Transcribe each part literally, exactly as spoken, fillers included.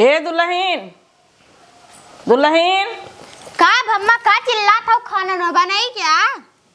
ए दुलहिन, दुलहिन। का भम्मा, का चिल्लात हौ? खाना न बनाई क्या?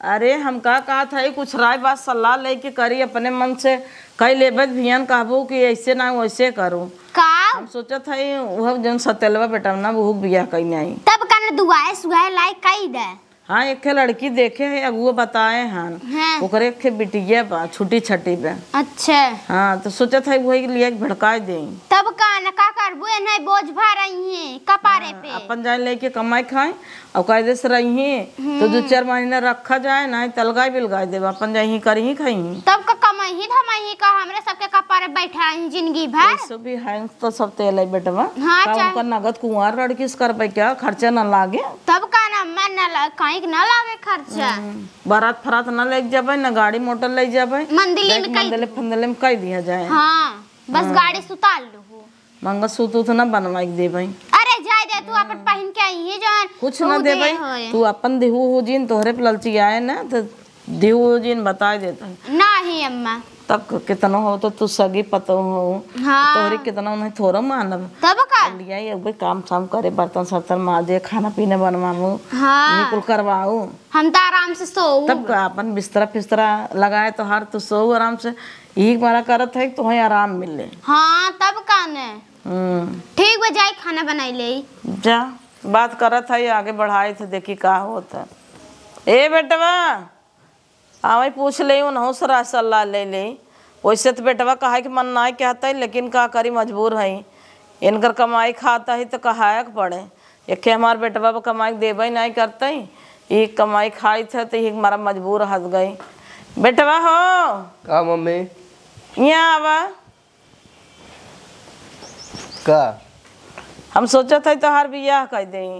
अरे हम का कहत हई, कुछ राय बात सलाह लेके करी, अपने मन से कई लेबे त भियान कहबू कि ऐसे ना वैसे करू। का? हम सोचत हई उह जौन सतेलवा बेटवा ना, उहू के बियाह कई नाई। तब का न दुआए सुआए लाई कई दे। हाँ, एक ठे लड़की देखे है, अगुआ बताए हन। हाँ। ओकरे एक ठे बिटिया बा, छुटी छटी बा। अच्छा। हाँ, तो सोचत है वही लिया के भड़काए देई। तब का न, का करबू, एन्हे बोझ भा रही है कपारे हाँ, पे। अपन जाए लेके कमाई खाए और कायदे से रही है, तो दो हम्म। चार महीना रखा जाए, ना तलगाई बिलगाई देब, अपन जाए ही करी ही खाई। तब का कमाई ही धमाई ही का, हमरे सबके कपारे बैठा ही जिंदगी भर। वैसे भी है तो सब तेल है बेटवा। हाँ, का चाहे उनका नगद कुंवार लड़की से करबे क्या, खर्चा न लागे। तब का ना, मन ना लग, काहे के ना लागे खर्चा। हम्म, बारात फरात ना लेके जाबे, ना गाड़ी मोटर ले जाबे। मंदिले में देख, कई मंदिले दू। फंदिले में कई दिया जाए। हाँ, बस हाँ। गाड़ी सुतार लूहू। मंगलसूत्र उतना बनवा के देबे। अरे जाए दे, तू अपन पहिन के आई है जौन कुछ तू ना दे देबे, होए। तू अपन देहू हो जिन, तोहरे पे ललची आए ना, तो देहू हो जिन बताए देता। नाही अम्मा। तब कितनो हो तो तू सगी पतो हो। हाँ। तोहरी कितना उन्हें थोड़ा मानब। तब का? लिया ये भाई काम शाम करे, बर्तन सर्तन माजे, खाना पीना बनवाबू। हाँ। ये कुल करवाऊ। हम तो आराम से सोऊ। तब का अपन बिस्तरा फिस्तरा लगाए तो हर तू सोऊ आराम से। यही मारा करत है कि तुम्हें आराम मिले। हाँ, तब का ने। हम्म। ठीक बा, जाई खाना बनाई ले। जा, बात करत है, आगे बढ़ाई थे, देखी का होता। ए बेटवा, आवै पूछ लेई, उनहु से राय सलाह ले लेई। वैसे त बेटवा कहाई के मन नाई कहतै, लेकिन का करी, मजबूर हई। इनकर कमाई खाता ही त कहाए के पड़े। एके हमार बेटवा बा कमाई के देबे नाई करतै, ई कमाई खाइत है त ई हमारा मजबूर हद गई। बेटवा हो। का मम्मी? यहाँ आवा। का? हम सोचत हई तोहार बियाह कई देई।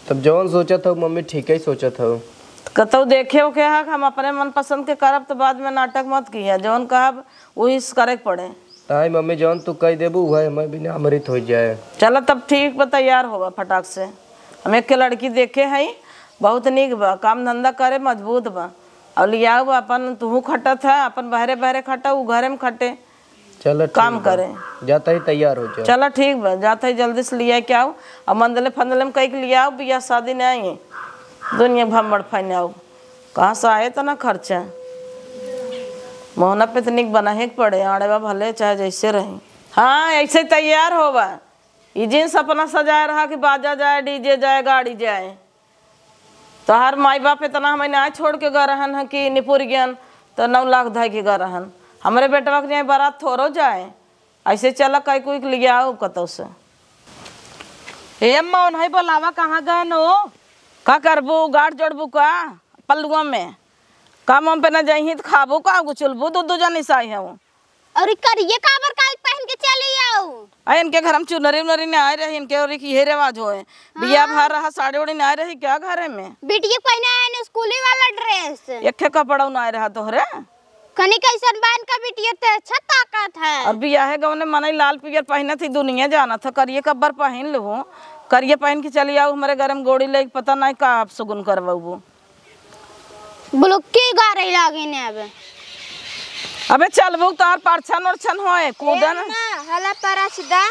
तब जवन सोचत हऊ मम्मी, ठीके सोचत हऊ। कतौ देखे ओके हा कि हम अपने मनपसंद के करब, त बाद में नाटक मत किहा। जवन कहब, उही से करे के पड़े। ताई मम्मी, जवन तू कह देबू, उहे हमें बिना अमृत हो जाए। चला तब ठीक बा, तैयार होबा फटाक से। हम एक के लड़की देखे हई, बहुत नीक बा, काम धंधा करे, मजबूत बा। और लियाऊ बा, अपन तुहू खटत है, अपन बहरे बहरे खटा, ऊ घरे में खटे। चलो, ठीक काम बा। करे। जाता ही तैयार हो जा। चला, ठीक बा, जाता ही जल्दी से लिया के आओ। अब मंदले फंदले में कहीं के लिया आओ, बियाह शादी नहीं है, दुनिया भर मड़ फैनाओ। कहाँ से आए इतना खर्चा? मोहना पे तनिक बनाहे के पड़े, आड़े बा भले चाहे जैसे रही। हाँ, ऐसे तैयार होबा। ई जिन सपना सजाए रहा कि बाजा जाए, डीजे जाए, गाड़ी जाए। तोहार माई बाप इतना हमें ना छोड़ के गए रहन है कि निपुर गयन, तो नौ लाख धै के गए रहन। हमरे बेटवा के जाए बारात थोड़ो जाए, ऐसे चला कई कोई के लियाओ कतौ से। ए अम्मा, उन्हें बोलावा, कहाँ गए नो? का करबू, गाड़ जोड़बू का पल्लुआ में? काम वाम पे ना जाइही त खाबू का, गुचुलबू दू दू जनी साई हूँ। और ई करिए काबर काहे पहन के चली आऊ? आ, इनके घर हम चुनरी उनरी ना आए रही, इनके और एक इहे रिवाज होए। बिया हाँ। भर रहा, साड़ी ओड़ी ना आए रही क्या घरे में? बिटिया पहिने आए ने स्कूली वाला ड्रेस। एक ठे कपड़ा ना आए रहा तोहरे। कनी कैसन बा इनका बिटिया ते अच्छा ताकत है। और बियाहे गवने मनई लाल पियर पहिने थी, दुनिया जानत है, करिए कब्बर पहिन लू, करिए पहिन के चली आऊ, हमरे घर में गोड़ी लेके पता नहीं का आप सुगुन करवाऊ। बुलुक्की गारे लागे ने अब। अबे चलबू तोहर परछन उरछन होए, कूदन। ए माँ, हला परछ दा।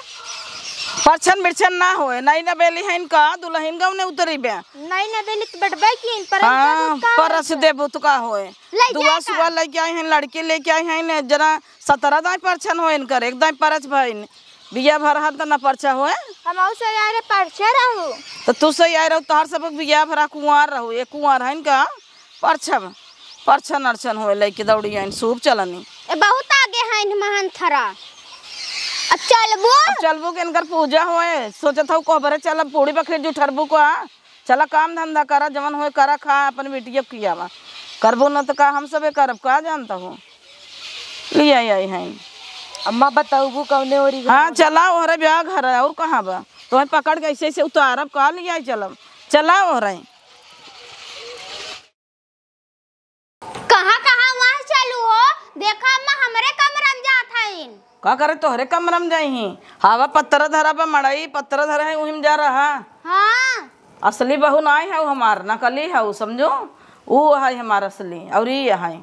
परछन बिरछन ना होए, नई नबेली है इनका, दुल्हन गवने उतरी बे। नई नबेली त बटबे की, पर हाँ, का परछ होए? देबू त का होए? ले दुआ जाए का? सुआ लेके आई हैं, लड़की लेके आई हैं, ने जना सतरह दाई परछन होए इनकर, एक दाई परछ भइन। बिया भर हन त न परछा होए। हम अउ से आए रहे परछे रहू। त तू से आए रहू, तोहर सब बिया भरा कुंवार रहू, ये कुंवार हइन का? परछब, परछन अरछन होए, लइके दौड़ी आइन, सूप चलनी। ए, बहुत आगे हइन महन थरा। अब चलबू? अब चलबू के इनकर पूजा होए, सोचत हऊ कोहबरे चलब, पूड़ी बखरी जुठरबू का? चला काम धंधा करा, जवन होए करा, खा, अपन बिटिया के खियावा। करबो न त का हम सबे करब, का जानत हो? लिया आई हैं। अम्मा, बतौबू कौने ओरी घर हाँ, बा? चला, ओहरे ब्याह घर है, और कहाँ बा? तोहे पकड़ के ऐसे ऐसे उतारब, का लिया आई चलब? चला ओहरे। कहाँ, कहाँ वहाँ चालू हो? देखा अम्मा, हमरे कमरा में जात हईन। का करे तोहरे कमरा में जाई ही? हवा पत्थर धरा बा, मड़ई पत्थर धरा है, उही में जा रहा। हाँ। असली बहू नाई है उ हमार, नकली है उ, समझो? उ है हमार असली, और ई है।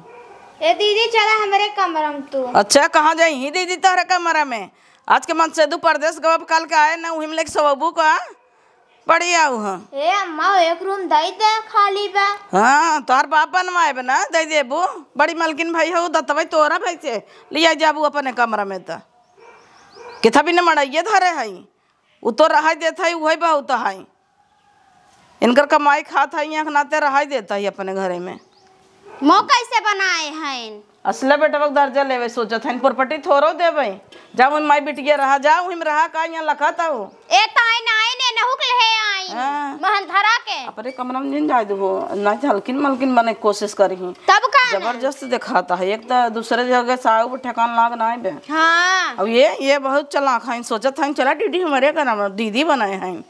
ए दीदी, चला हमरे कमरा में तू। अच्छा, कहाँ जाई ही दीदी तोहरे कमरा में? आज के मन से दू परदेस गवा, काल के आए ना, उही में लेके सोवबू का? बढ़िया हुआ। ए अम्मा, एक रूम दई दे, खाली बा। हाँ, तोहर बाप बनवाए बा ना, दई देबू। बड़ी मलकिन भई हऊ, दतवई तोरा भई से लिया जाबू अपने कमरा में त। किथा भी न मड़ाइए धरे हई, उ तो रहाई देत हई, उहई बहुत हई। इनकर कमाई खात हई, यहाँ के नाते रहाई देत हई अपने घरे में। मुँह कैसे बनाए हईन? असले बेटवा के दर्जा लेवे सोचत हईन, property थोरो देवे। जब उन माई बिटिया रहा जा, उही में रहा का, यहाँ लखत हऊ। ए ताई नाई ने नहुक ले आईन, हाँ। महन धरा के। अपने कमरा में जिन जाए दो, ना हल्किन मलकिन बने के कोशिश करी। तब का ना? जबरदस्त देखाता है, एक तो दूसरे जगह साहू ठेकान लाग ना बे। हाँ। अब ये, ये बहुत चालाक हईन, सोचत हईन, चला दीदी हमरे घर में दीदी बनाए हईन।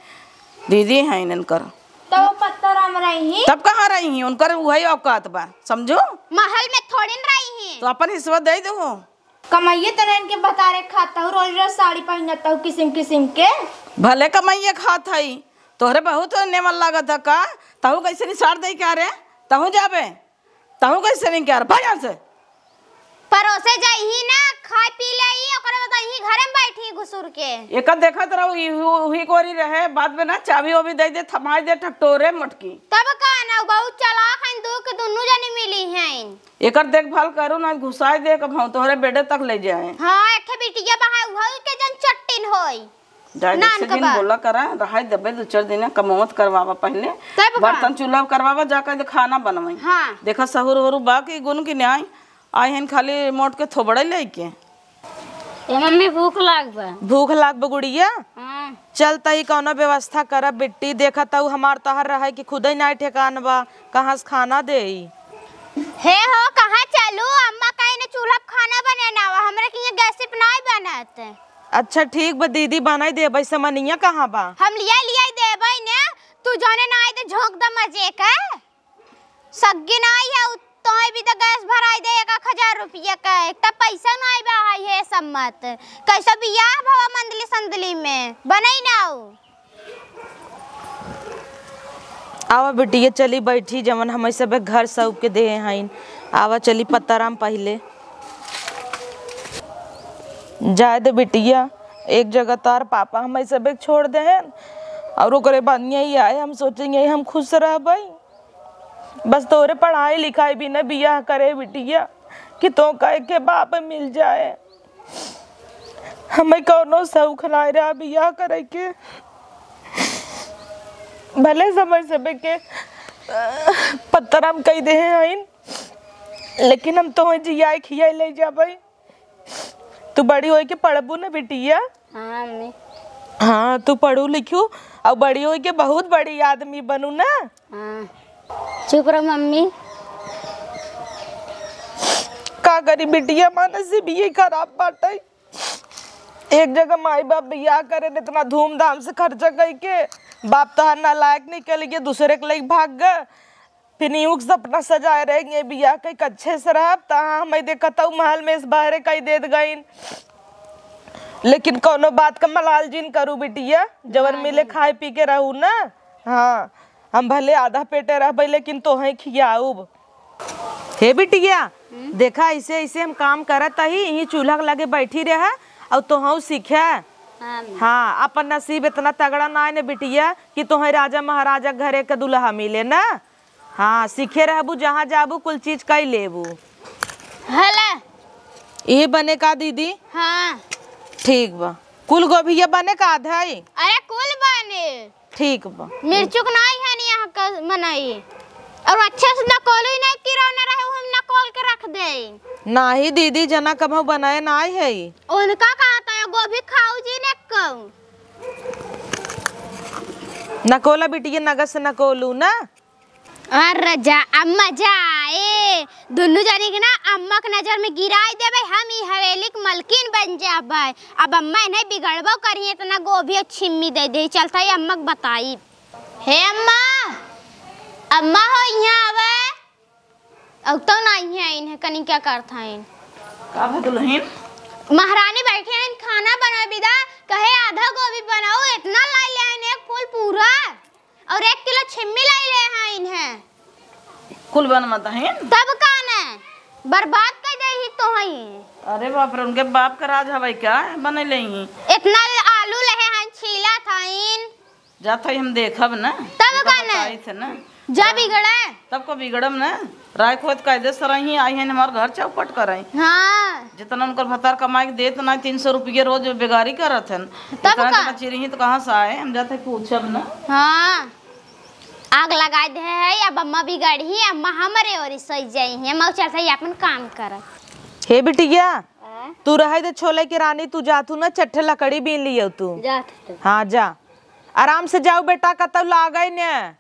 दीदी हईन इनकर। तो वो पत्थर हम रही। तब कहाँ रही? उनकर उहई औकात बा, समझो? महल में थोड़ी न रही। तो अपन हिस्सा दे दो। कमाइए तो इनके बतारे खाता हूँ, रोज रोज साड़ी पहनता हूँ किसिम किसिम के। भले कमाइए खात हई, तोहरे बहुत नेमन लागत है का? तहू कैसे निसार दे क्या रे? तहू जाबे? तहू कैसे नहीं क्या रे? भाग यहाँ से। परोसे जाइही ना, खाए पी लेही, ओकरे बाद यही घरे में बैठी घुसुर के। एकर देखत रहो, ई हु-, हुई कोरी रहे, बाद में ना चाबी वाबी दे दे, थमाई दे, ठकटोरे मोटकी। तब का ना, उ बहुत चालाक हईन, दू के दुनू जनी मिली हईन। एकर देखभाल करू ना, घुसाई दे, कब हम तोहरे बेडे तक ले जाए। हाँ, एक ठे बिटिया बा है, उहू के जन चट्टिन होई। जाए नान जैसे के दिन बा। बोला करा, रहाई देबे दू चार दिन, कमौत करवावा पहले। तब का? बर्तन चूल्हा करवावा, जाकर दे खाना बनवाई। हाँ। देखा सहूर होरू बा कि गुन की न्याय, आई हन खाली मोट के थोबड़े लेके। ए मम्मी, भूख लाग बा। भूख लाग बा गुड़िया? हाँ। चल तई कौनो व्यवस्था करब बिट्टी, देखत हऊ हमार तोहर रहे कि खुदे नाई ठेकान बा, कहाँ से खाना देई? हे हो, कहाँ चलू? अम्मा कहीं ने चूल्हा पे खाना बने ना आवा, हमरे के यहाँ गैस पे नाई बनत। अच्छा ठीक बा दीदी, बनाई देबै। समनिया कहाँ बा? हम लिया लिया देबै ने, तू जाने ना आई तो झोंक द मजे के। सग्गी नाई है, उ तोय भी तो गैस भराई दे एक एक हजार रुपया का, एक तो पैसा नाई बा है ये सम्मत। कैसे बियाह भवा मंदली संदली में बनई ना उ। आवा बिटिया, चली बैठी, जवन हमई सबे घर सौंप के देहे हईन। आवा, चली पत्ताराम पहिले। जाए दे बिटिया, एक जगह तोहार पापा हमई सबे छोड़ देहेन, और ओकरे बाद यहीं आए, हम सोचेंगे हम खुश रहबई। बस तोरे पढ़ाई लिखाई बिना बियाह करे बिटिया, कि तो कहे के बाप मिल जाए। हमें कौनो शौक नाई रहा बियाह करे के। भले समय समय के पत्थर हम कई देहे हईन, लेकिन हम तोहे जियाए खियाए ले जाबे। तू बड़ी होई के पढ़बू ना बिटिया? हाँ, अम्मी। हाँ, तू पढ़ू लिखू और बड़ी होई के बहुत बड़ी आदमी बनू ना। हाँ। चुप रह, मम्मी। का करी बिटिया, माँ नसीब ये खराब बाटे। एक जगह माई बाप बियाह करे, इतना धूमधाम से खर्चा कई के, बाप तोहार नालायक निकल गए, दूसरे के लइके भाग गए। फिर यूं सपना सजाए रहे कि बियाह कई के अच्छे से रहब, तहाँ हमें देखत हऊ महल में से बाहरे कई देत गईन। लेकिन कौनो बात का मलाल जिन करू बिटिया, जवन मिले खाए पी के रहू ना। हाँ, हम भले आधा पेटे रहबे, लेकिन तोहे खियाउब। हे बिटिया, हम्म? देखा, ऐसे ऐसे हम काम करत ही, यही चूल्हा के लगे बैठी रहे और तोहू सीखे। हाँ, अम्मी। हाँ, अपन नसीब इतना तगड़ा ना है ना बिटिया कि तोहे राजा महाराजा घरे के दुल्हा मिले ना। हाँ, सीखे रहबू, जहाँ जाबू कुल चीज कई लेबू। हला। ये बने का दीदी? हाँ। ठीक बा। कुल गोभिया बने का आधा है? अरे कुल बने। ठीक बा। मिर्चुक नाई है नी यहाँ का मनई। और अच्छे से नकोलू ही नहीं, किरौना रहे, हम नकोल के रख दे। नाही दीदी, जना कभू बनाए नाई है। उनका कहता है गोभी खाऊ जी ने कहूँ। नकोला बिटिया, नगद से नकोलू ना। अरे जा अम्मा जा, ए दुनू जनी के ना अम्मा के नजर में गिराई देबे, हम ई हवेली के मलकिन बन जाबे। अब अम्मा इन्हें बिगड़बो करी, इतना गोभी और छिम्मी दे दे, चलता ही अम्मा के बताई। हे अम्मा, अम्मा हो यहाँ आवे। अब तो नहीं है, इन्हें कनी क्या करता है? का भा दुल्हन? महारानी बैठे हैं, खाना बनाओ बिदा, कहे आधा गोभी बनाओ, इतना लाई ले आइन एक फूल पूरा। और एक किलो छिम्मी लाई ले हैं इन्हें। कुल बन मत हैं। तब का न, बर्बाद कर दे ही तो। हई। अरे बाप रे, उनके बाप का राज हवै का? बने ले ही। इतना आलू लेहे हैं, छीला थाइन। जात हई हम देखब ना। तब उनका का ना? बताई थे ना। जा बिगड़े। तब को बिगड़म ना। राय खोत कायदे से रही, आई हैं हमार घर चौपट करई। हाँ। जितना उनकर भतार कमाई के देत ना, तीन सौ रुपये रोज बेगारी करत हन। तब इतना का? इतना चिरही तो कहाँ से आए? हम जात हई पूछब ना। हाँ। आग लगाए दे है, अब अम्मा बिगड़ी, अम्मा हमरे ओरी सोई जाई है, अम्मा चल सही अपन काम करत। हे बिटिया, आ? तू रहे दे छोले के रानी, तू जातू ना चट्ठे लकड़ी बीन लियो तू। जात हई। हाँ जा, आराम से जाओ बेटा, कतौ लागे न,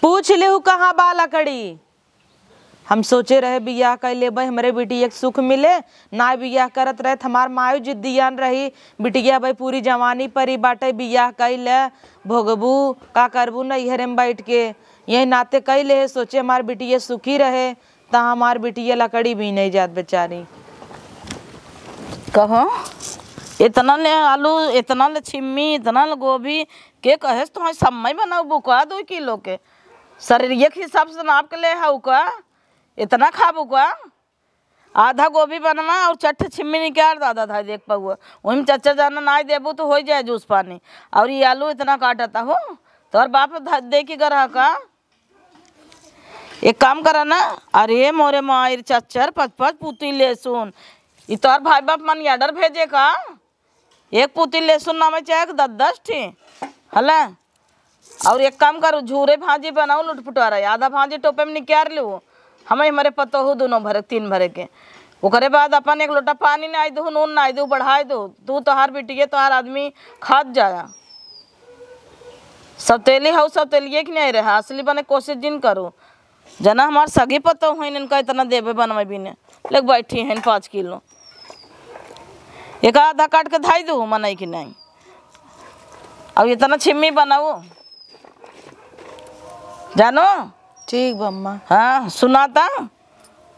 पूछ लेहू कहाँ बा लकड़ी। हम सोचे रहे बियाह कर लेबै, हमरे बिटिया के सुख मिले, ना बियाह करत रहे त हमार मायो जिद्दियान रही, बिटिया भाई पूरी जवानी परी बाटे, बियाह कर ले, भोगबू, का करबू नैहरे में बैठ के, यही नाते कर ले, सोचे हमार बिटिया सुखी रहे, त हमार बिटिया लकड़ी बीने जात बेचारी। कहो, इतना ले आलू, इतना ले छिम्मी, इतना ले गोभी, के कहेस तुम्हारे सम्मई बनाऊ बुका दो किलो के? शरीर एक हिसाब से नाप के ले हऊ का? इतना खाबू का? आधा गोभी बनवा और चट्ठ छिम्मी निकाल दादा धाई देख पाऊआ। वही में चच्चा जाना नाई देबू तो हो जाए जूस पानी। और ये आलू इतना काटता हो, तोहर बाप ध-, दे के गरहा का? एक काम करा ना, अरे मोरे मायर चच्चर पच पच पूती लहसुन, ई तोहर भाई बाप मन ऑर्डर भेजे का? एक पूती लहसुन नामे चाहे कि दस दस ठी, हला। और एक काम करू, झूरे भाजी बनाऊ लुटपुटारा, आधा भाजी टोपे में निकाल लू, हमें हमारे पतोहू दोनों भरे, तीन भरे के। ओकरे बाद अपन एक लोटा पानी नाई दू, नून नाई दू, बढ़ाई दू, तू तोहार बिटिये तोहार आदमी खात जाया। सौतेली हऊ, सौतेलिये के नहीं रहा, असली बने कोशिश जिन करू। जना हमार सगी पतोह होइन, इनका इतना देबे बनवे बिने। लेक बैठी हैं पाँच किलो। एक आधा काट के धाई दू, मनई की नहीं। अब इतना छिम्मी बनाऊ। जानो? ठीक बा अम्मा। हाँ, सुनाता?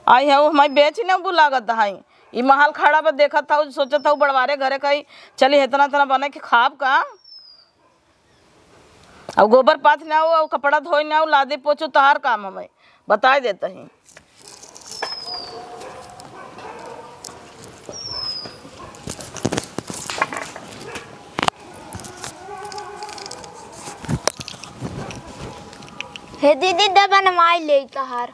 आई है, वो हमारी बेच न बुलागत है। ई महल खड़ा बा, देखत था, सोचत था, बड़वारे घरे कही, चली, इतना, इतना बने के खाब का? अब गोबर पाथ ना हो, अब कपड़ा धोई ना हो, लादी पोछू, तोहार काम हमें बताई देत ही। हे दीदी, दे बनवाई ले तोहार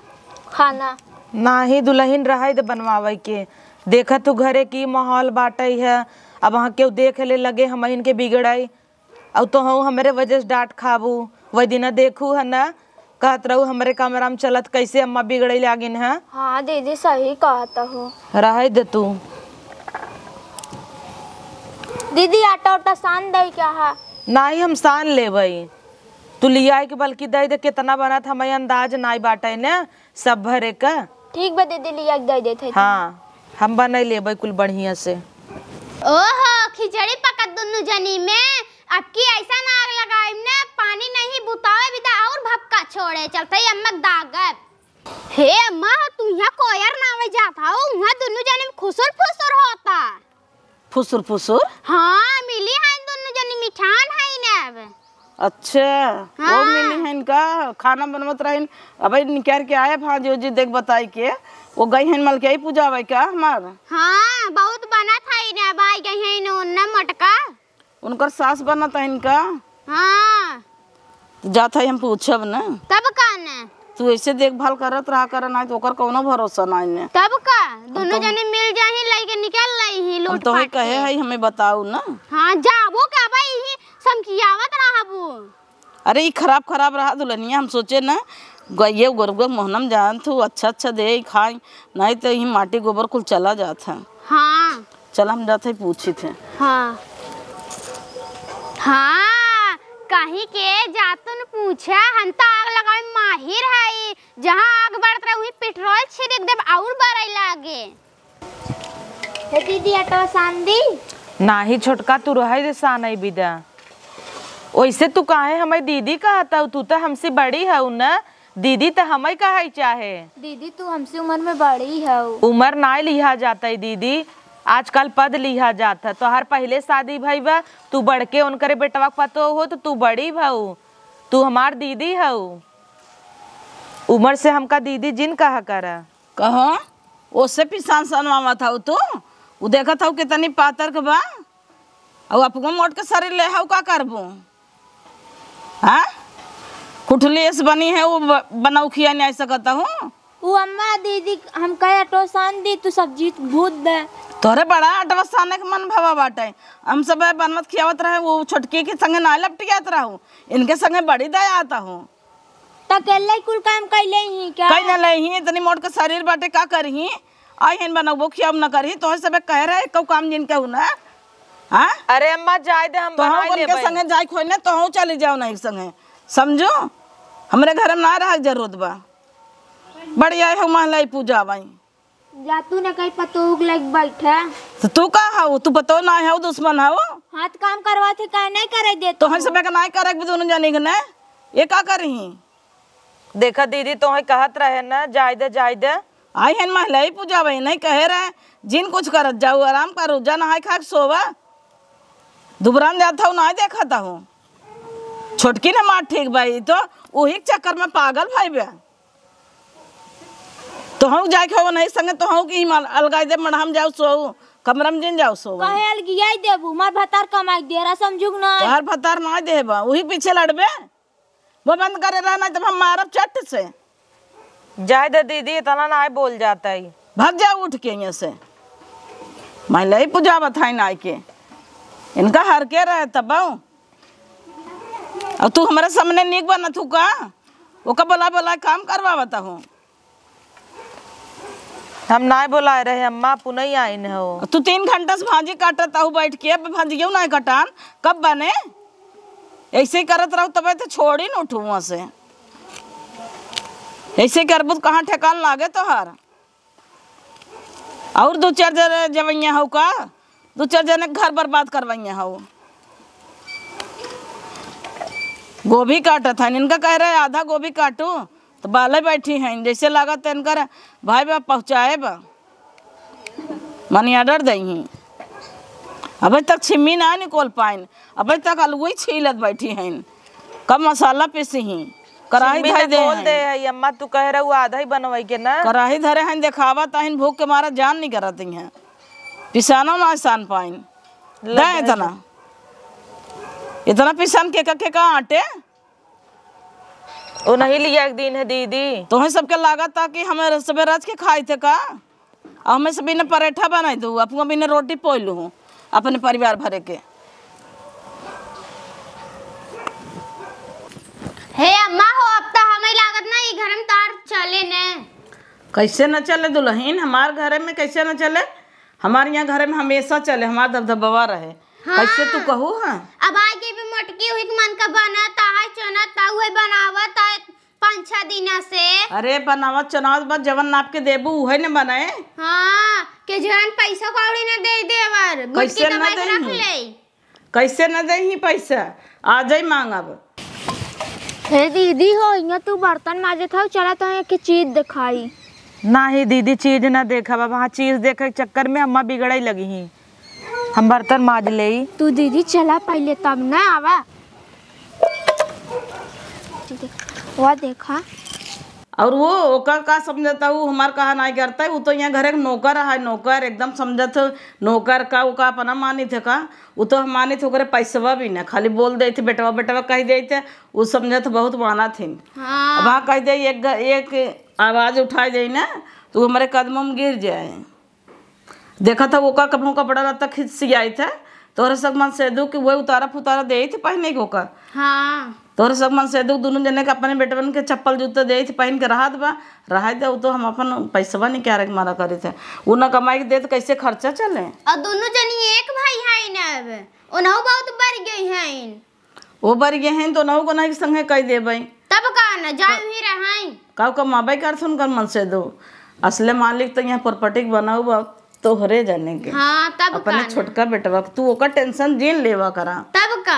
खाना। नाही दुलहिन, रहै दे बनवावै के। देखत तू घरे की माहौल बाटै है, अब वहाँ केहू देख ले लगे हमहिन के बिगड़ै। अउ तोहू हमरे वजह से डाँट खाबू। वही दिना देखू है ना, कहत रहू हमरे कमरा में चलत, कैसे अम्मा बिगड़ै लागिन है। हाँ दीदी, सही कहत हो। रहै दे तू। दीदी, आटा उटा सान दे क्या है? नाही, हम सान लेबै। तू लियाई के बल्कि दे दे, कितना बनत हमें अंदाज नाई बाटै ने। सब भरे का। ठीक बा दीदी, लिया के दे देत है। हाँ, हम बनाई लेबै कुल बढ़िया से। ओहो, खिचड़ी पकत दुन्नु जनी में, अब की ऐसा आग लगाइम ने, पानी नहीं बुतावे बिदा और भपका छोड़े, चलते ही अम्मा के दागब। हे अम्मा, तू यहाँ कोयर नावे जात हऊ, वहाँ दुन्नु जनी में खुसुर फुसुर होता। फुसुर फुसुर? हाँ, मिली हैं दुन्नु जनी मिठान हैं ने अब। अच्छा, वो हाँ। मिली हैं इनका, खाना बनवत रहिन, अबे निकाल के आए भांजी ओजी देख बताई के, वो गई हैं मलकियाई पूजावै का हमार। हाँ, बहुत बनत है ने, अब आई गई हैं ने उन्ना मटका। उनकर सास बनत है इनका। हाँ। जात है हम पूछब न। तब का न? तू ऐसे देखभाल करत रहा कर, नाहीं तो ओकर कौनो भरोसा नाहीं न। तब का? हम दोनों तो जने मिल जाही, लइके निकल लइही, हम लूट तो ही फाट कहे के। है, हमें बताऊ न। हाँ, जाबो का भाई, ही समकियावत रहबू। अरे, ई खराब खराब रहा दुल्हनिया, हम सोचे न, गइये गोरुआ मोहनम जानत हूँ, अच्छा अच्छा दे खाई, नाहीं तो यही माटी गोबर कुल चला जात है। हाँ। चल, हम जात है, पूछित है। हाँ। हाँ, कहीं के जातुन पूछा, हम तो आग लगावे में माहिर हई। जहाँ आग बरत रहे, वहीं पेट्रोल छिड़क देब, और बरई लागे। हे दीदी, आटवा सान दी? नाही छोटका, तू रहै दे, सानई बिदा। ओइसे तू काहे हमें दीदी कहत हऊ? तू तो हमसे बड़ी हऊ न, दीदी त हमई कहै चाहे। दीदी, तू हमसे उमर में बड़ी हऊ। उमर नाय लिहा जात है दीदी, आजकल पद लिहा जात है। तोहार पहिले शादी भई बा, तू बड़के उनकरे बेटवा के पतोह हो, त तू बड़ी भऊ, तू हमार दीदी हऊ। उमर से हमका दीदी जिन कहा करा। कहा? ओसे पिसान सनवावत हऊ तू? उ देखत हऊ कितनी पातर के बा, अउ अपनो मोट के शरीर ले हऊ, का करबू? हाँ, कुठली ऐस बनी है, वो ब-, बनाऊ खिया नहीं सकत हूँ। उ अम्मा दीदी, हम कहे अटो सान दी, तू सब्जी भूत दे। तोहरे बड़ा अटवा साने के मन भवा बाटे। हम सब बनवत खियावत रहे, वो छोटकी के संगे ना लपटियात रहू, इनके संगे बड़ी दया आता हूँ। त अकेले कुल काम कैले ही क्या? कई ना ले ही, इतनी मोट के शरीर बाटे, का करही? आई हन बनउबो खियाउब न करही, तोहे सबे कहे रहे, एको काम जिन कहू ना। हाँ? अरे अम्मा, जाए दे, हम तो बनाई उनके लेबै। संगे जाए खोई ना, तो चली जाओ ना एक संगे, समझो? हमरे घर में ना रहे के जरूरत बा। बढ़िया है, महलाई पूजा बाई। जा तू ने कहीं पतोह के लग बैठे। तो तू का हऊ? तू पतोह ना हऊ, दुश्मन हऊ? हाथ काम करवा थे, काहे नहीं करे देत तो हम हो? सबे के नहीं करे के दोनों जनी के ने, ये का करही? देखा दीदी, तोहे कहत रहे न, जाए दे, जाए दे। आई हन महलाई पूजा भाई, नहीं कहे रहे, जिन कुछ करत जाऊ, आराम करू, जा नहाए खा के सोवा। दुबरान जात हऊ, नहीं देखत हऊ। छोटकी न मार ठीक भाई, तो उही के चक्कर में पागल भाई बे। तो हम जाए के हो नहीं संगे, तो हम की अलगाई दे, मड़हा में जाओ सोऊ, कमरा में जिन जाओ सोऊ। कहे अलगियाई देबू, मार भतार कमाई दे रहा, समझुक ना। तोहर भतार ना देबा, उही पीछे लड़बे। वो बंद करे रहा, नहीं तो हम मारब चट से। जाए दे दीदी, इतना ना बोल जाता है। भाग जा उठ के यहाँ से। मैं लई पूजा बताई ना के। इनका हर के रहे तब। और तू हमारे सामने नीक बनत हूँ का? ओका बोला बोला काम करवावत हूँ। हम नाय बोलाए रहे अम्मा, पुनई आइन हो। तू तीन घंटा से भाजी काटत हूँ बैठ के, अब भाजियो ना कटान, कब बने? ऐसे ही करत रहू तबे तो छोड़ी न उठू वहाँ से। ऐसे करबू तो कहाँ ठेकान लागे तोहार? और दो चार जने जवैया हो का, दो चार जने के घर बर्बाद करवैया हो। गोभी काटत हन, इनका कह रहे आधा गोभी काटू, तो बाले बैठी हैं, जैसे लागत है इनकर भाई बा पहुँचाए बा, money order दई ही। अबे तक छिम्मी ना निकोल पाइन, अबे तक अलगुई छीलत बैठी हैं, कब मसाला पीसी ही, कराही छिम्मी धरे दे निकोल हैं। दे है, अम्मा तू कह रहू आधा ही बनवाई के ना। कराही धरे हैं, देखावत हैं, भूख के मारा जान नहीं करत हैं, पिसानो ना सान पाइन। ले दे दे। इतना, इतना पिसान के का, के का आटे? ओ नहीं लिया एक दिन है दीदी। तोहे सबके लागत ता कि हमें सबे रच के खाई थे का? आ हमें से बिना परेठा बनाई दू, अपना बिना रोटी पोई लू अपने परिवार भरे के। हे अम्मा हो, अब तो हमें लागत ना ई घर में तार चले ने। कैसे न चले दुल्हन, हमार घरे में कैसे न चले? हमार यहाँ घरे में हमेशा चले, हमार दबदबवा रहे। हाँ। कैसे तू कहू है? अब आए के भी मोटकी हुई के मन का बनत है, चनत है, उहे बनावत है पाँच छह दिना से। अरे बनावत चनावत बा, जवन नाप के देबू उहे न बने। हाँ, के जवन पैसा कौड़ी न दे देवर, कैसे गुटकी न दबाई के रख देही? ले। कैसे न देही पैसा? आ जाई मांगब। हे दीदी हो, इहाँ तू बर्तन माजत हऊ, चला तो एक चीज दिखाई। नाही दीदी, चीज न देखब, अब वहाँ चीज देखे के चक्कर में अम्मा बिगड़े लगी ही। हम बर्तन माज लेई। तू दीदी चला पहिले तब न आवा। वह देखा। और वो ओकर का समझता, वो हमार कहा नाई करता, वो तो यहाँ घर एक नौकर है, नौकर एकदम समझत, नौकर का, वो का अपना मानित है का, वो तो हम मानित ओकरे पैसवा भी ना, खाली बोल देते बेटवा, बेटवा कह देते, वो समझत बहुत मानत है। हाँ। अब हाँ कह दे, एक ग-, एक आवाज उठाई दे ना, तो वो हमारे कदमों में गिर जाए। देखत ह ओका कबहूँ कपड़ा लत्ता खिसियाइत ह, तोहरे सब मन से दुख कि वही उतारा फुतारा देइत ह पहने के ओका। हाँ। तोहरे सब मन से दुख दुनू जने के अपने बेटवन के चप्पल जूता देइत ह पहन के रहत बा, रहे दे, उ तो हम अपन पैसवा निकारे के मारा करित ह। उ न कमाई के देत कैसे खर्चा चले? और दुनू जनी एक भाई है न, अब ओनहु बहुत बढ़ गई हैं। ओ बरिगे हैं तो नौ गो नहीं संगे कह देबै। तब का न, जाए ही रहाई। काऊ कमाबै करथुन कर मन से दो। असले मालिक तो यहाँ प्रॉपर्टी के बनाऊ बा तोहरे जाने के। हाँ, तब अपने का न। छोटका बेटवा के तू ओकर टेंशन जिन लेवा करा। तब का?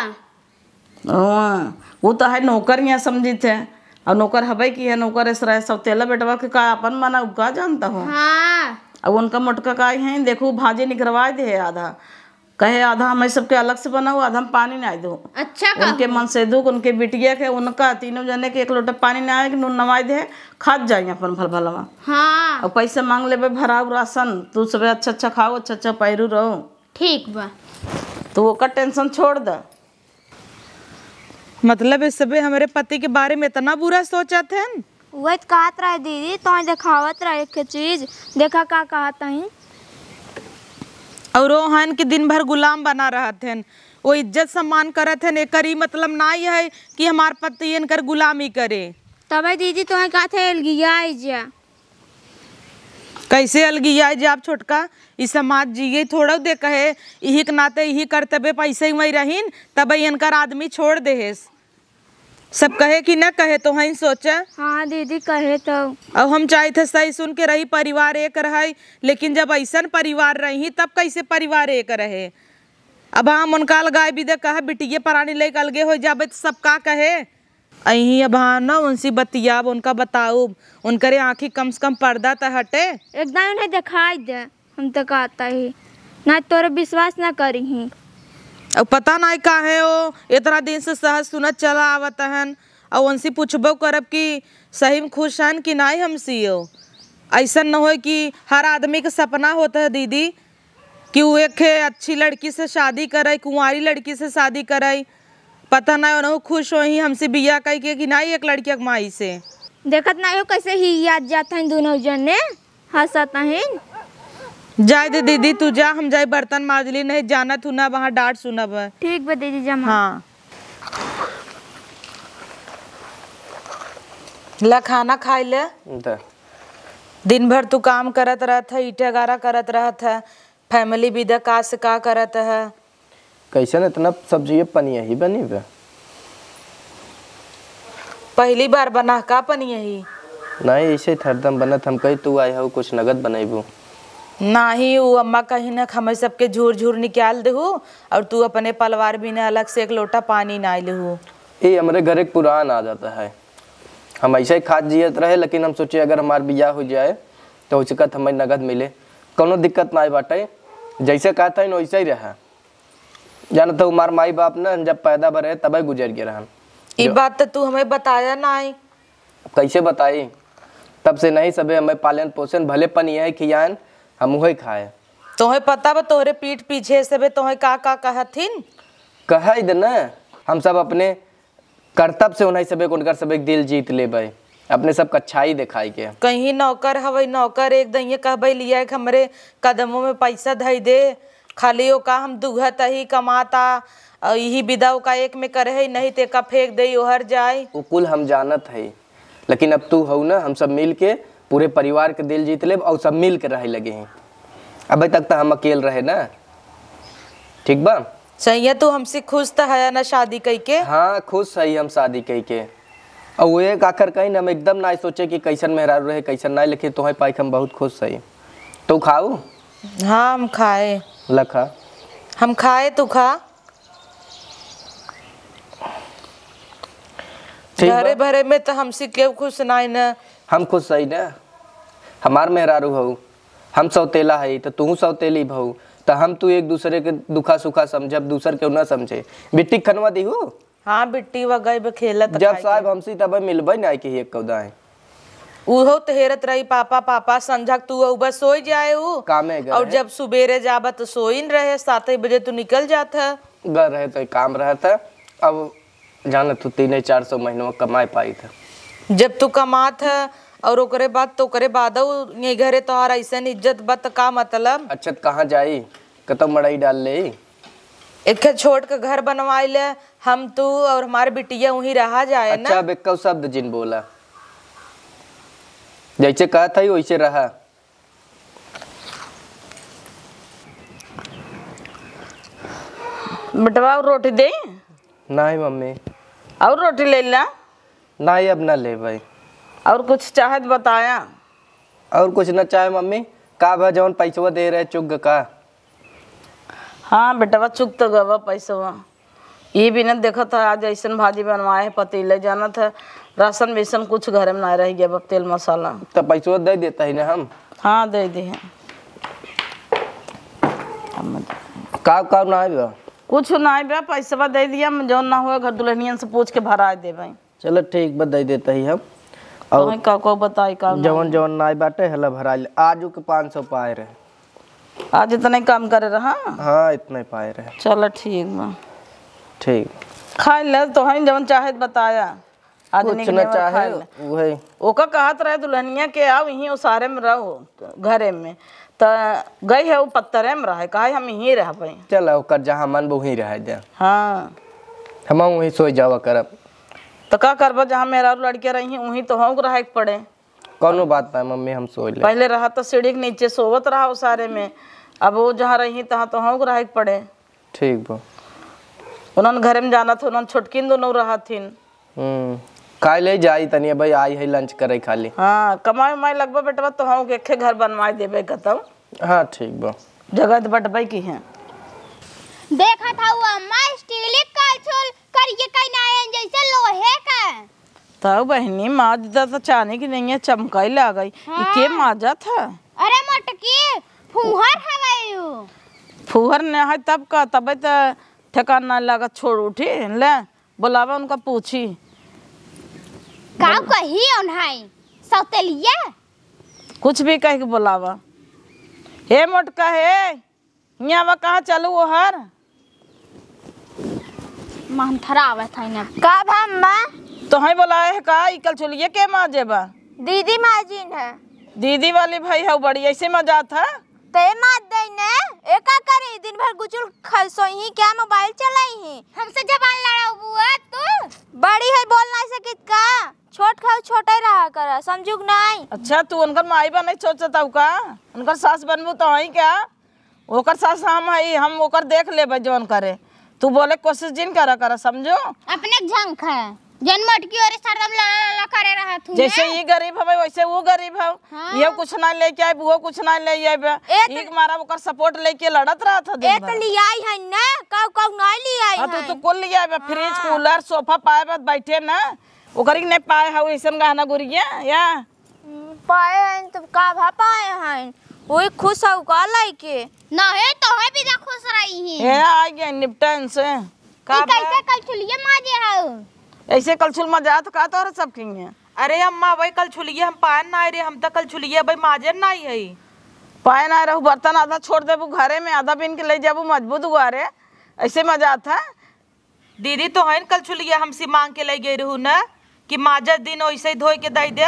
हाँ, वो तो है नौकर यहाँ समझित है। और नौकर हबै की है, नौकर ऐस रहे सौतेला बेटवा के का अपन मना उ का जानता हो? हाँ। अब उनका मोटका का है, देखो भाजी निकरवा दे है आधा। कहे, "आधा हमरे सबके अलग से बनाओ, आधा हम पानी नाई दो।" अच्छा कहू। उनके मन से दुख, उनके बिटिया के, उनका तीनों जने के एक लोटा पानी नाई आए, नून नवाई दे, खात जाई अपन भल भलवा। हाँ। और पैसा मांग लेबे, भराऊ राशन, तू सबे अच्छा अच्छा खाओ, अच्छा अच्छा पैरू रहो। ठीक बा। तू ओकर tension छोड़ द। मतलब, ये सबे हमरे पति के बारे में इतना बुरा सोचत हन? उहे त कहत रहे दीदी, तोहे देखावत रहे एक चीज, देखा का कहत हईं। और वो हन कि दिन भर गुलाम बना रहत हन, वो इज्जत सम्मान करत हन। एकर ई मतलब नाई है कि हमार पति इनकर गुलामी करे। तबे दीदी तोहे कहत है, अलगिया जा। कैसे अलगिया जाब छोटका? ई समाज जिए थोड़ा दे कहे, इही के नाते इही करतबे पैसे वही रहीन, तबे इनकर आदमी छोड़ देहेस। सब कहे कि न कहे, तोहई सोचा। हाँ दीदी, कहे तो। अब हम चाहत है सही सुन के रही, परिवार एक रहे, लेकिन जब ऐसन परिवार रही तब कैसे परिवार एक रहे? अब हम उनका अलगाए भी दे कहा, बिटिये परानी लेके अलगे हो जाबे तो सब का कहे? अहीं अब हाँ न उनसे बतियाब, उनका बताउब, उनकरे आँखी कम से कम पर्दा त हटे। एकदम उन्हें दिखाई दे, हम तो कहता ही, ना तोरे विश्वास ना करी ही। अब पता नहीं काहे ओ इतना दिन से सहज सुनत चला आवत हन, और उनसे पूछबो करब कि सही में खुश हन कि नहीं हमसे ओ। ऐसन न होए कि हर आदमी के सपना होता है दीदी, कि उ एक ठे अच्छी लड़की से शादी करे, कुंवारी लड़की से शादी करे। पता ना उनहु खुश होही हमसे बियाह कई के कि नाई एक लड़किया के माई से। देखत नाई हो कैसे ही याद जात हैं दोनों जने हंसत हैं। जाए दे दीदी, तू जा, हम जाए बर्तन माज ली, नहीं जानत हूँ ना वहाँ डांट सुनब। ठीक बा दीदी, जमा। हाँ। ला खाना खाई ले। द। दिन भर तू काम करत रहत है, ईंटे गारा करत रहत है, family विदा का से का करत है? कैसन इतना सब्जी पनिया ही बनी बे? पहली बार बना का पनिया ही? नहीं, ऐसे ही हरदम बनत, हम कही तू आए हो कुछ नगद बनैबू। नाही, उ अम्मा कही न हमें सबके झूर झूर निकाल देहू और तू अपने पलवार भी न अलग से एक लोटा पानी ना लेहू। ए, हमरे घर एक पुरान आदत है, हम ऐसे ही खात जियत रहे, लेकिन हम सोचे अगर हमार बियाह हो जाए तो हो सकत हमें नगद मिले, कौनो दिक्कत ना बाटे, जैसे कहता है वैसे ही रहा। जानत हो, हमार माई बाप न जब पैदा भरे तबे गुजर गए रहन। ई जो बात तो तू हमें बताया ना आई। कैसे बताई? तब से नहीं सबे हमें पालन पोषण भले पनिया खियान, हम उहे खाए। तोहे पता बा तोहरे पीठ पीछे सबे तोहे का का कहथिन? कह दे न, हम सब अपने करतब से उन्हें सबे, उनकर सबे दिल जीत लेबै, अपने सब कच्छाई देखाई के। कहीं नौकर हवै, नौकर एक दइये कहबै लिया के हमरे कदमों में पैसा धई दे, खाली ओका हम दुहत ही कमाता, और यही विदा ओका एक में करे है, नहीं ते का फेंक दे ओहर जाए। उ कुल हम जानत है, लेकिन अब तू हऊ ना, हम सब मिल के पूरे परिवार के दिल जीत लेब और सब मिल के रहे लगे हैं। अबे तक तो हम अकेल रहे ना, ठीक बा? सैया, तू हमसे खुश त है ना शादी कई के? हाँ, खुश है हम शादी कई के। और वो एक आखिर कहीं ना, हम एकदम ना सोचे कि कैसन मेहरारू रहे, कैसन ना, लेकिन तोहे पाई के हम बहुत खुश है। तू खाऊ? हाँ, हम खाए। लखा। हम खाए, तू खा। ठीक बा। घरे भरे में तो हमसे केहू खुश नाई न। हम खुश हई न, हमार मेहरारू हऊ, हम सौतेला हई, त तू सौतेली भऊ, त हम तू एक दूसरे के दुखा सुखा समझब, दूसर केहू न समझे। बिट्टी के खनवा दिहू? हाँ, बिट्टी वा गई बे खेलत जब खाए साहब के। हमसे तब मिलबे ना कि एक कौदाएं। उहो त हेरत रही, "पापा, पापा।" संझा के तू अउबा सोई जाए उ। कामे गए और रहे। जब सुबेरे जाबा त सोइन रहे, सात बजे तू निकल जात है। गए रहे तो काम रहत है। अब जाने तू तीन चार सौ महीनवा कमाए पाई था। जब तू कमात है और ओकरे बाद तो ओकरे बादो ये घरे तोहार ऐसन इज्जत बा त का मतलब? अच्छा, त कहाँ जाई? कतौ मड़ई डाल ले। एक ठे छोट के घर बनवाई ले, हम तू और हमार बिटिया वहीं रहा जाए ना। अच्छा, अब एक्को शब्द जिन बोला, जैसे कहत हई वैसे रहा। बेटवा, और रोटी दे? नहीं मम्मी। और रोटी ले ला। नहीं, अब ना लेबै। और कुछ चाहे त बताया। और कुछ ना चाहे मम्मी। का भा जौन पैसवा दे रहे चुग का? हाँ बेटवा, चुग तो गवा पैसवा। ये भी न देखत है, आज ऐसन भाजी बनवाए है पतीले, जानत है, राशन बेसन कुछ घरे में ना रह गया, अब तेल मसाला। तो पैसवा दे देता ही ना हम। हाँ, दे दे हैं। का, का नाई बा? कुछ नाई बा, पैसवा दे दिया, हम जौन ना होए घर दुल्हनियन से पूछ के भराए देबे। चलो ठीक बा, दे देता ही हम। और तोहे का, का बताई, का नाई जवन, बा? जवन नाई बाटे, हला भरा ले। आजू के पाँच सौ पाए रहे। आज इतने काम करे रहा? हाँ, इतने पाए रहे। चलो ठीक बा। ठीक। खाई ले, तोहे जवन चाहे बताया। आज कुछ निक न नेवर चाहे, खाए ले। उहे। ओका कहत रहे दुल्हनिया के, "आओ, यहीं ओसारे में रहो, घरे में।" त गई है, वो पत्तरे में रहे, कहे, "हम यहीं रहबे।" चल, ओकर जहाँ मन बा, वहीं रहे दे। हाँ। हम वहीं सोई जावा करब। त का करबा, जहाँ मेहरारू लड़के रही हैं, वहीं तो हमको रहे के पड़े। कौनो बात ना मम्मी, हम सोई ले। पहले रहा तो सीढ़ी के नीचे सोवत रहा ओसारे में, अब वो जहाँ रही, तहाँ तो हमको रहे के पड़े। ठीक बा। उन्हन घरे में जानत हो, उन्हन छोटकिन दोनों रहथिन। हम्म, खाई ले जाई तनी, भाई आई है lunch करे खाली। हाँ, कमाई उमाई लगबा बेटवा, तो हम एक घर बनवाई देबे कतौ। हाँ, ठीक बा। जगह तो बटबे की है। देखत हऊ अम्मा, steel के कलछुल करिए कहीं ना आए, जैसे लोहे का। तब बहिनी, माज दा तो चानी की नहीं है, चमकाई लागई। हाँ। ई के माजत है? अरे मोटकी, फुहर हवे यू। फुहर न है तब का, तबे तो ठेकान ना लागत, छोड़ उठी। ले, बोलावा उनका, पूछी। का कही उन्हाई? सौतेलिया? कुछ भी कह के बोलावा। हे मोटका, हे, हियाँ आवा, कहाँ चलू ओहर? मंथरा आवत है ना। का भा अम्मा? तोहई बोलाए है का? ई कलछुलिये के माजे बा? दीदी माजिन है। दीदी वाली भाई हऊ बड़ी, ऐसे मजात है? ते मार दे ने, ए का करी? दिन भर गुचुल खाई सोई ही क्या, mobile चलाई ही? हमसे जबान लड़ाऊ बुआ तू? बड़ी है, बोल नहीं सकित का? छोट खाऊ छोटे रहा करा, समझू कि नहीं? अच्छा, तू उनकर माई बने सोचत हऊ का? उनकर सास बनबू तो हई क्या? ओकर सास हम हई, हम ओकर देख लेबे जौन करे। तू बोले कोशिश जिन करा करा, समझू? अपने के झंख है। जन मोटकी ओरे सरदम लड़ा लड़ा करे रहत हूँ जैसे मैं। ई गरीब हवे, वैसे वो गरीब हव। हाँ। ये कुछ ना लेके आए, वो कुछ ना ले आए बे। ए त ई के मारा ओकर support लेके लड़त रहत ह दिन ए त भर। लियाई है ना, काऊ काऊ ना लियाई हाँ, तू है। तो कुल लियाए बे, fridge, हाँ। Cooler, sofa पाए बे बैठे ना। ओकरी के नहीं पाए हऊ ऐसन गहना गुरिया, या? हम्म, पाए हैं तो का भा पाए हैं? वही खुश हऊ का लइके? नहीं, तोहे भी जा खुश रही ही। ए, आ गया निपटन से। का ई कैसे बा? कलछुलिया माजे हऊ? ऐसे कलछुल मजात का तोहरे सब किंगे? अरे अम्मा, वही कलछुलिया हम पाए ना रे, हम त कलछुलिया भाई माजे नहीं है। पाए ना रहू, बर्तन आधा छोड़ देबू घरे में, आधा बीन के ले जाबू मजबू दुआरे, ऐसे मजात है। दीदी तो हइन कलछुलिया हमसे मांग के ले गई रहू न कि माजा दिन वैसे ही धोए के दे दे।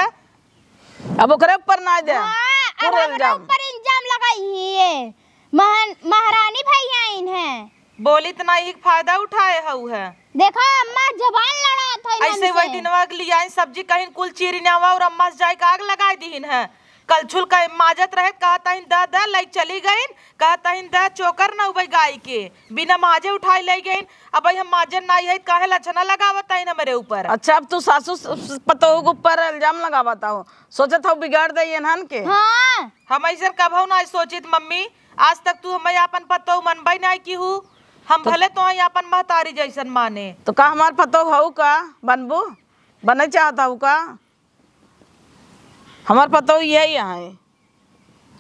अब ओकरे ऊपर ना दे। हाँ, अब पूरा हमरा इल्जाम। ऊपर इल्जाम लगाई है। महन-, महारानी भैया इन है। बोली त ना ही फायदा उठाए हऊ है। देखा अम्मा जबान लड़ात है ऐसे वही दिनवा के लिए आई सब्जी कहीं कुल चीरी नावा और अम्मा से जाए के आग लगाई दीहिन है। कलछुल का माजत रहे, कहत हइन द द, लई चली गइन, कहत हइन द चोकर न उबई गाय के, बिना माजे उठाई लई गइन। अब हम माजन नाई है, काहे लछना लगावत हइन हमरे ऊपर? अच्छा, अब तू सासू स-, स-, पतोहू के ऊपर इल्जाम लगावत हो, सोचत हो बिगाड़ दे इन्हन के? हाँ। हम ऐसे कभऊ ना सोचित मम्मी, आज तक तू हमें आपन पतोहू मनबई नाई की हू। हम तो भले तो आपन महतारी जैसन माने। तो का हमार पतोहू हऊ का? बनबू? बने चाहत हऊ का? हमार पतोह यही है।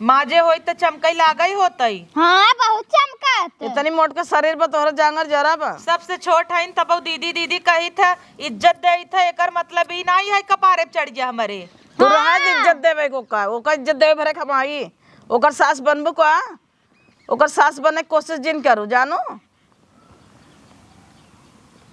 माजे होई त चमकई लागई होतई। हाँ, बहुत चमकत। इतनी मोट के शरीर बा, तोहरा जांगर जरा बा। सबसे छोट हईन, तबो दीदी, दीदी कहित है, इज्जत देइत है, एकर मतलब ई नाई है कपारे पे चढ़ गया हमरे। तू हाँ। रहा दे इज्जत देवे को का, ओकर इज्जत देवे भरे खमाई, ओकर सास बनबू का? ओकर सास बने के कोशिश जिन करू, जानू।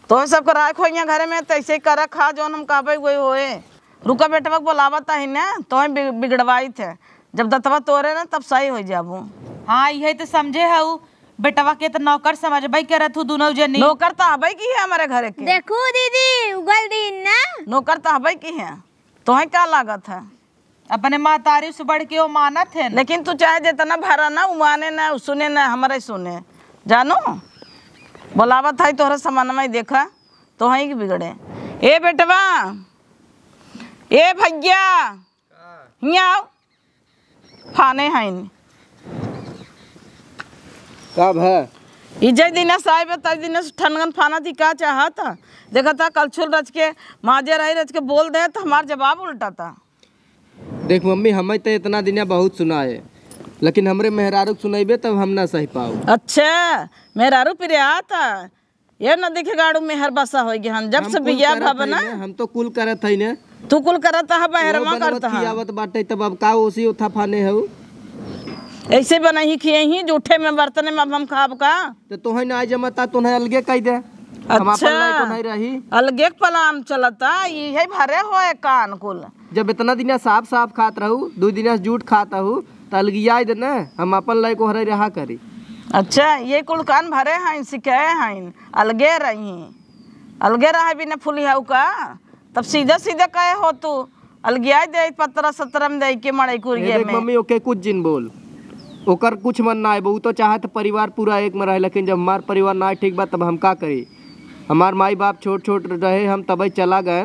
तोहे सबके राय खोइया घरे में, तैसे ही करा खा, जौन हम कहबे वही होए। रुका बेटवा के बोलावत ही ने, तोहे बि-, बिगड़वाइत है। जब दतवा तोरे ना, तब सही हो जाबू। हाँ, यही तो समझे हऊ। बेटवा के तो नौकर समझबे करत हूँ दुनों जनी। नौकर तो हबे की है हमारे घरे के। देखू दीदी, उगल दीन ना। नौकर तो हबे की है। तोहे का लागत है? अपने महतारी से बढ़ के वो मानत है ना। लेकिन तू चाहे जितना भरा ना, उ माने ना, उ सुने ना, हमरे सुने। जानू, बोलावत है तोहरे समनवा, देखा, तोहई के बिगड़े। ए बेटवा, ए भैया, हियाँ आओ। फाने हईन। का भा? ई जय दिना साहेब, तय दिना से ठनगन फाना थी, का चाहत? देखत ह, कलछुल रच के, माजे रही रच के बोल दे, त हमार जवाब उल्टा था। देख मम्मी, हमें तो इतना दिना बहुत सुनाए, लेकिन हमरे मेहरारू के सुनइबे तब हम ना सहि पाउब। अच्छा, मेहरारू पिरियात है। ये नदी के गाड़ू मेहर बसा होइ गया हन। जब हम से कुल बियाह करत भवन हई ना। हम तो कुल करत हई ना। तू कुल करत ह, वो बहरवा बनवत करत ह। खियावत बाटे, तब अब का ओसी ओथा फाने हऊ? ऐसे बनही खियही जूठे में बर्तने में अब हम खाब का? तो तोहे ना जमता, तोहे अलगे कह दे। हम अपन अच्छा। लायक नहीं रही। अलगे के पलान चलता, इहे भरे होए कान कुल। जब इतना दिना साफ साफ खात रहू, दू दिना से जूठ खात रहू, त अलगियाई दे न, हम अपन लायक ओहरे रहा करी। अच्छा, ये कुल कान भरे हईन, सिखाए हईन, अलगे रही, अलगे रहे बिना फुलिहाऊ का, तब सीधे सीधे कहे हो तू, अलगियाई दे पतरा सतरा में दे के मड़ई ए कुरिये देख में। मम्मी, ओके कुछ जिन बोल, ओकर कुछ मन ना आए, वो तो चाहत परिवार पूरा एक में रहे, लेकिन जब हमार परिवार ना ठीक बा तब हम का करी? हमार माई बाप छोट छोट रहे, हम तबे चला गए।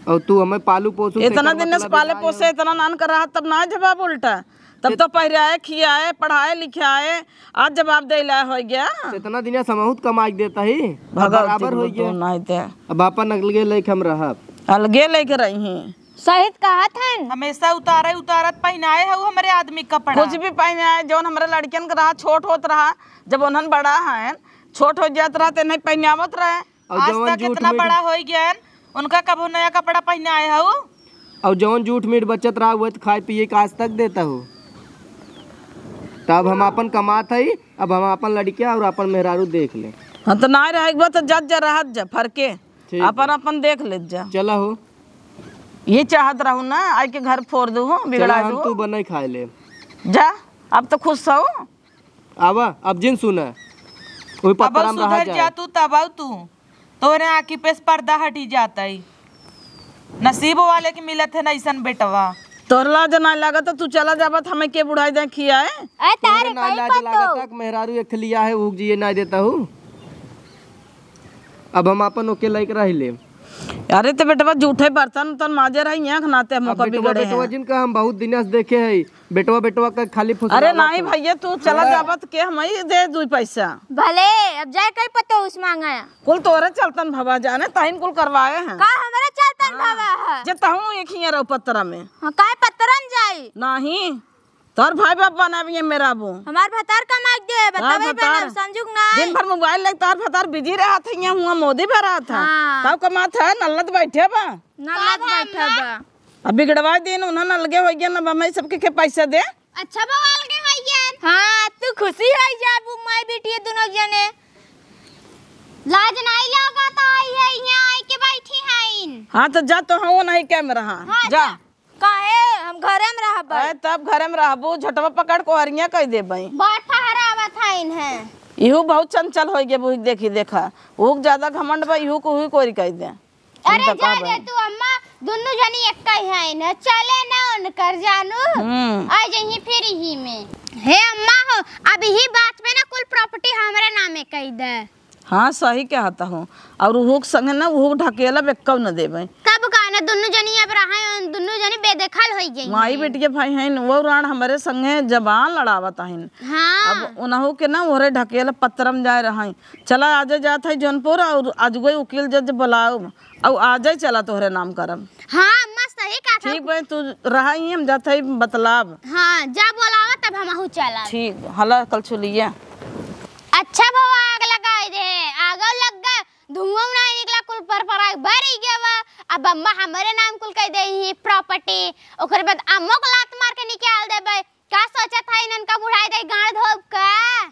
और तू हमें पालू पोसू से इतना एकर दिन से मतलब पाले ही ना पोसे, है। इतना नान कर रहा, तब ना जवाब उल्टा। तब इत- तो पहिराए, खियाए, पढ़ाए, लिखाए, आज जवाब दे ला हो गया। इतना दिन से हमहूत कमाई देता ही, अब भगवती बराबर हो को गया। तो ना दे। अब आपन अलगे लेके हम रहब। अलगे लेके रही। सहित कहत हन। हमेशा उतारे उतारत पहिनाए हऊ हमरे आदमी के कपड़ा। कुछ भी पहिनाए, जौन हमरे लड़कियन के रहा, छोट होत रहा, जब उन्हन बड़ा हैं, छोट हो जात रहा, ते नहीं पहिनावत रहे। और आज जवन तक जूठ इतना मीठ बड़ा होइ गयन, उनका कबो नया कपड़ा पहिनाए हऊ? और जवन जूठ मीठ बचत रहा, वह तो खाए पिए के आज तक देता हो। तब हम आपन कमात हई, अब हम आपन लड़किया और आपन मेहरारू देख ले। हाँ, तो ना रहे एक बार तो जज जा रहत जा, फरके ठीक अपन बा। अपन देख लेत जा। चला हो। ये चाहत रहू ना, आई के घर फोड़ दू हो, चला बिगड़ा हम दू। तू बनई खाए ले। जा, अब तो खुश हो। आवा, अब जिन सुना, वही अब पत्थर में रहा सुधर जाए। जा तू, तब आऊ तू, तोरे आँखी पे से पर्दा हटी जाता ही। नसीब वाले के मिलत है ना ऐसन बेटवा। तोर लाज ना लागत, तू चला जाबत, हमें के बुढ़ाई दे खियाए? ए, तारे तोरे ना कहीं लाज पर तो। लागत, मेहरारू एक लिया है, उग जिए ना देता हूँ। अब हम आपन ओके लायक रह ले। अरे तो बेटवा, जूठे बर्तन उर्तन माजे रही, यहाँ के नाते हम अब ओकर बेटवा, बिगड़े बेटवा हैं। जिनका हम बहुत दिन से देखे हैं, बेटवा, बेटवा का खाली फुसलावा अरे नहीं था। भैया, तू चला हाँ। जाबत के हम ही दे दुई पैसा। भले, अब जाए कई पतो उस मांगा है। कुल तोरे चलतन भवा जाने, तहिन कुल करवाए हैं। का हमरे चलतन हाँ। भवा है? जे तहूँ एक ही रहो पत्रा में। हाँ, काहे पत्रा में जाई? नहीं, तोर भाई बाप बनावे ये मेरा बो। हमार भतार कमाई दे, तोर बतावे भतार। बनावे, संजुग ना दिन आई। भर मोबाइल लेके तोर भतार बिजी रहत है, यहाँ हुआ मोदी भर रहत है। हाँ। तब कमात है, नल्लत बैठे बा। नल्लत का बैठा बा? बा। अब बिगड़वा दिन उन्हन अलगे होइ गया ना, अब हमें सबके के पैसा दे। अच्छा बा, अलगे होइ गया। हाँ, तू खुशी होइ जाबू, माई बेटी दुनो जने। लाज नहीं लागत आई है, यहाँ आई के बैठी हईन। हाँ, तो जा तो हम नहीं कैमरा, हाँ, हाँ, जा। जा। काहे? हम घरे में रहबै। अरे, तब घरे में रहबू, झोटवा पकड़ कोहरिया कह देबै। बड़ फहरावत हईन है। इहू बहुत चंचल होइ गए, बुही देखी देखा। उहू के ज्यादा घमंड बा, इहू को हुई कोरी कह दे। अरे उनका जा कहबै। दे तू अम्मा, दुन्नु जनी एक्कै हईन, चले ना उनकर जानू। हम्म। आ जइहीं फिर इही में। हे अम्मा हो, अब इही बात पे ना कुल property हमरे नामे कह दे। हाँ, सही कहत हो। और उहू के संगे ना, उहू के ढकेलब एक्कौ न देबै। तब का ना, दुन्नु जनी अब रहा, दुन्नु जनी बेदखल होइ गई माई हैं। बेटिया भाई हैं, वो राण हमरे संगे जबान लड़ावत हईन। हाँ। अब उनहू के ना, ओहरे ढकेलब पत्रा में जाए रहा। चला, आजे जात है जौनपुर, और आज कोई वकील जज बुलाओ, और आजे चला तोहरे नाम करब। हाँ, अम्मा, सही कहत हो। ठीक भाई, तू रहा ही, हम जात है बतलाब। हाँ, जा बोलावा, तब हमहू चलब। ठीक, हला कल छुलिया। अच्छा भवा, आग लगाई दे, आगो लग गए, धुआं नहीं निकला, कुल पर पर आग भर ही गया बा। अब अम्मा हमरे नाम कुल कह दे ही property, ओकरे बाद अम्मो को लात मार के निकाल देबै। का सोचत है इनन का बुढ़ाई दे गांड धोब का?